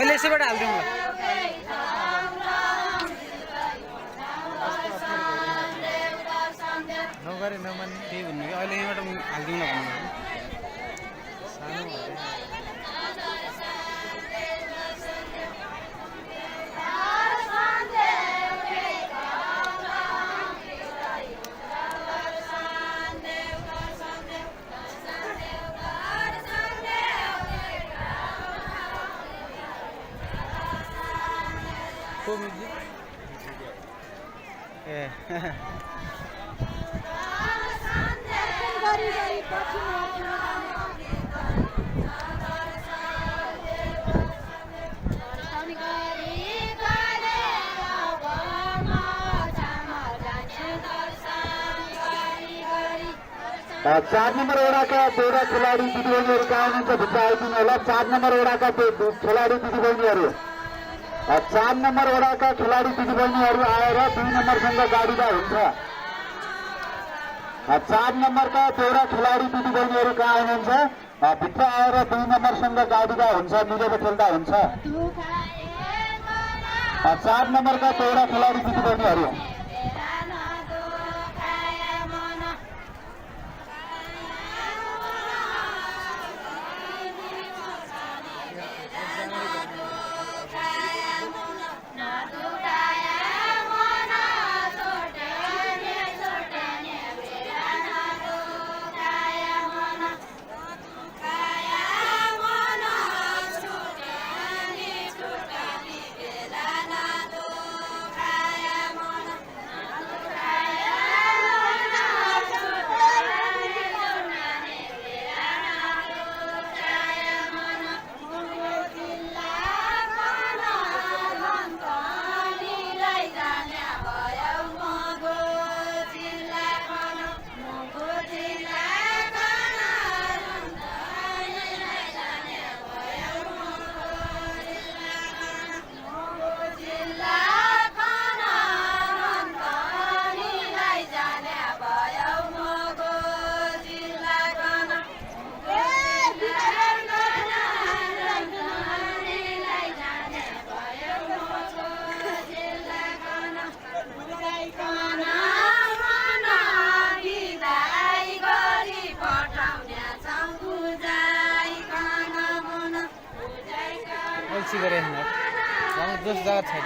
अहिले यसैबाट हालिदिउँ ल नगरे नमान्ने त्यही भन्नु कि अहिले यहीँबाट हालिदिउँ न भन्नु सानो चार नंबर ओड़ा का 13 खिलाड़ी दिदीबहिनीहरू कहाँ हुनुहुन्छ भित्र आइदिनु होला 4 नंबर ओड़ा का खिलाड़ी दिदीबहिनीहरू 4 नंबर ओड़ा का खिलाड़ी दिदीबहिनीहरू आएर 2 नंबरसँग गाडीमा हुन्छ 4 नंबर का 13 खिलाड़ी दिदीबहिनीहरू कहाँ हुनुहुन्छ भित्र आएर 2 नंबरसँग गाडीमा हुन्छ मिलेर खेल्दा हुन्छ 4 नंबर का 13 खिलाड़ी दिदीबहिनीहरू दोष जगत छैन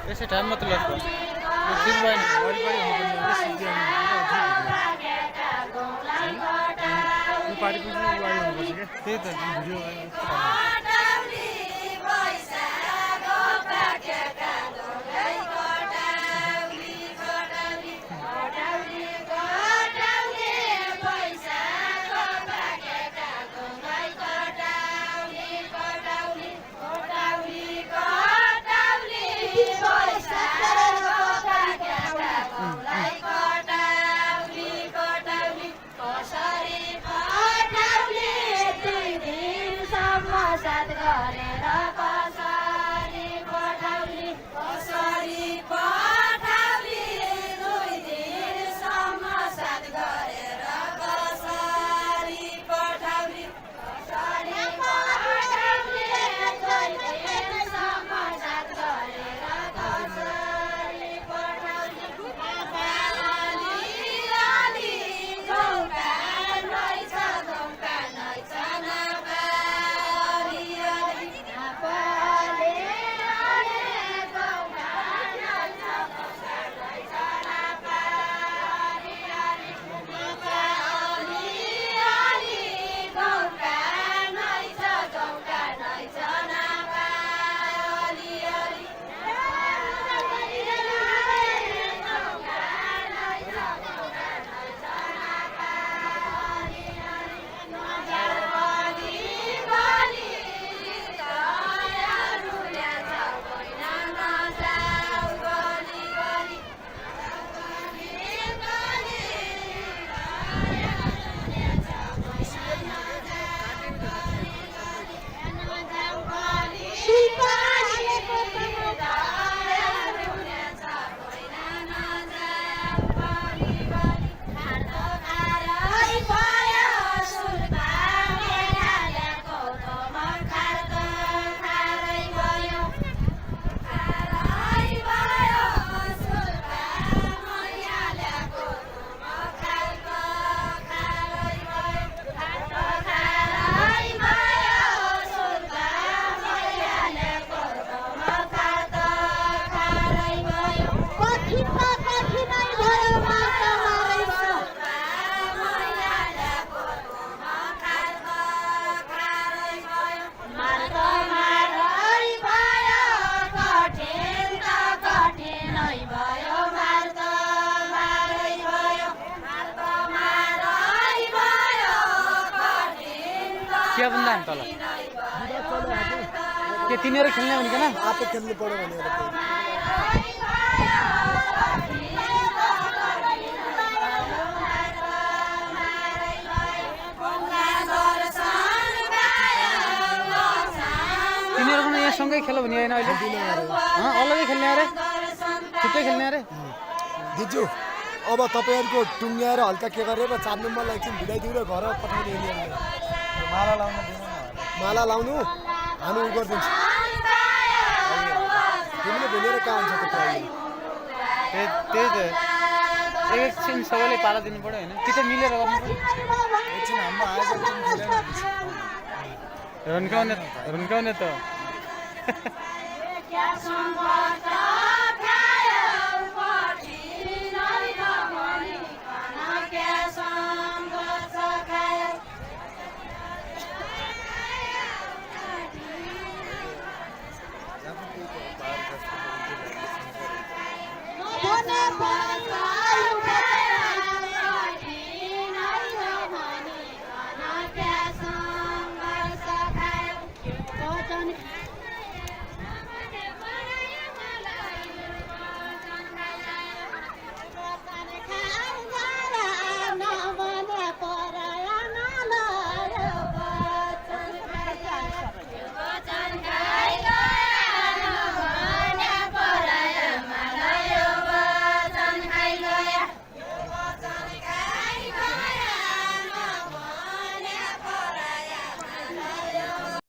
यसै टाइम मात्र लाग्छ दिन भएन वरिपरि पार्टी पनि हुनुपर्छ क्या त्यही त भिडियो दुईटा पनि जाने तल के तिनीहरू खेल्ने भनेको न आफै खेल्नु पर्यो भनेर तिनीहरू पनि यहाँसँगै खेल भने होइन अहिले अलगै खेल्ने अरे छुट्टै खेल्ने अरे दिजु अब तपाईँहरूको टुङ्ग्याएर हल्का के गरेर 4 नम्बरलाई एकछिन भिडाइदिउँ र घर पठाउने एरियामा माला लाउनु हामी उ गरिदिन्छु तिमीले भेलेर कहाँ हुन्छ त त्यही त एकछिन सबैले पाला दिनु पऱ्यो होइन कि त मिलेर गर्नु पऱ्यो एकछिन हाम्रो आयोजक टिम खेलेन रुन्काउने त